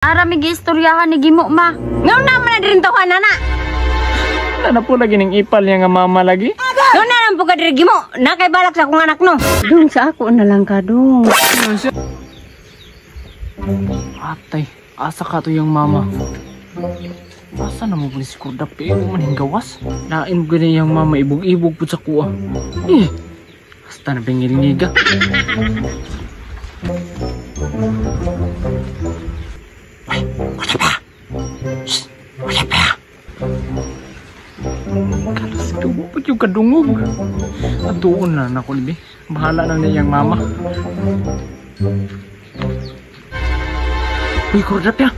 Ara mi giistoryahan ni Gimo ma. Ngano na man na diri tawhana na. Wala na po lagi ning ipal niya nga mama lagi. Ngano na lang po ka diri Gimo. Na kay balak sa akong anak no. Dung sa ako na lang ka dung. Atay, asa ka to yung mama? Asa na mo ba ni si Kurdapi? Mo man gawas? Lain mo gani yung mama ibog-ibog po sa kuha. Eh, hasta na bingil-ngiga. Ay, wala pa! Shh, wala pa! Kalas ka, ba't yung kadungog? Atuon na na ko, libi. Bahala na niyang mama. Uy, Kurdapi ah!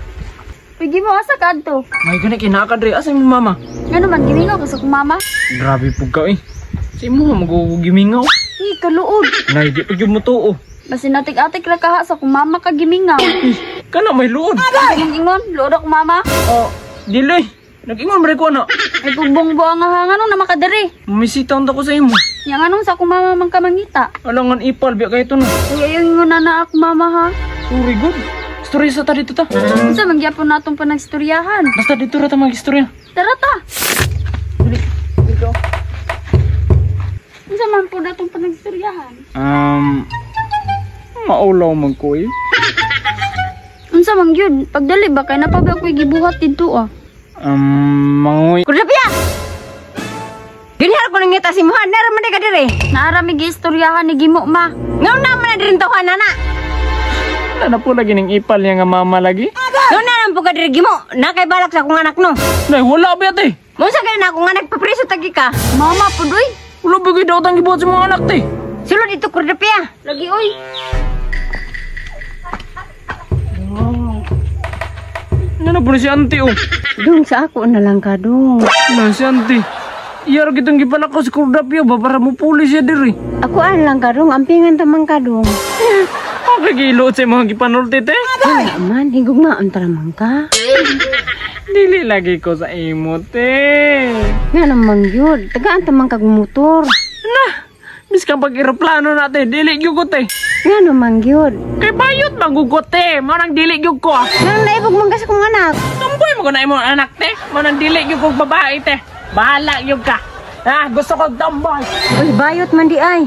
Uy Gimo, asa ka adto? May gani kinaka dre, asa imong mama? Ngano man gimingaw ka sa akong mama? Grabe pug ka eh. Sa imo magugimingaw. Uy, kaluod. Nay, di pag mo tuo. Basin atik-atik ra kaha sa akong mama ka gimingaw. Kana may luod. Ang ingon, luod ako mama. Oh, dili. Nag-ingon man ko ana. Ay pugbongbo ang hangan nung namakadiri. Mamisita unta ko sa imo. Yang anong sa akong mama man ka mangita. Alangan ipal biya kay no. Uy, ayaw ingon na na ako mama ha. Sorry good. Istorya sa ta dito ta. Unsa man gyapon natong panagstoryahan? Basta dito ra ta mag-istorya. Tara ta. Dili. Dito. Unsa man po natong panagstoryahan? Maulaw man ko eh. Unsa man gyud? Pagdali ba kay napabi ako'y gibuhat didto ah. Mangoy. Kurdapia. Dinhar ko nangita si Muhan, nara man ka diri. Naara mi giistoryahan ni Gimo ma. Ngano na man na diri tawhana na. Wala na po lagi ning ipal niya nga mama lagi. Ngano na lang po ka diri Gimo. Na kay balak sa akong anak no. Nay, wala ba te? Unsa kay na akong anak papreso tagi ka? Mama pud oy. Wala ba gyud daw tang gibuhat sa mga anak te? Sulod dito Kurdapia. Lagi oy. Ano na po ni si auntie oh? Dung sa ako na lang ka dung. Ano si auntie? Iyaro kitong gipalakaw si Kurdapia ba para mo puli siya diri. Ako an lang ka dung, ampingan tamang ka dung. Okay, giluot sa mga gipanulti te. Wala man, higog nga ang taramang ka. Dili lagi ko sa imo te. Nga naman yun, tagaan tamang kag motor. Na, miskan pag eroplano na te, dili gyud ko te. Nga naman yun. Kay bayot magugot te, mao nang dili gyud ko ah. Nga naibog man kasi kong anak. Tumboy mo ko na imong anak te, mao nang dili gyud kog babae te. Bahala gyud ka. Ha, gusto ko tomboy. Uy, bayot man di ay.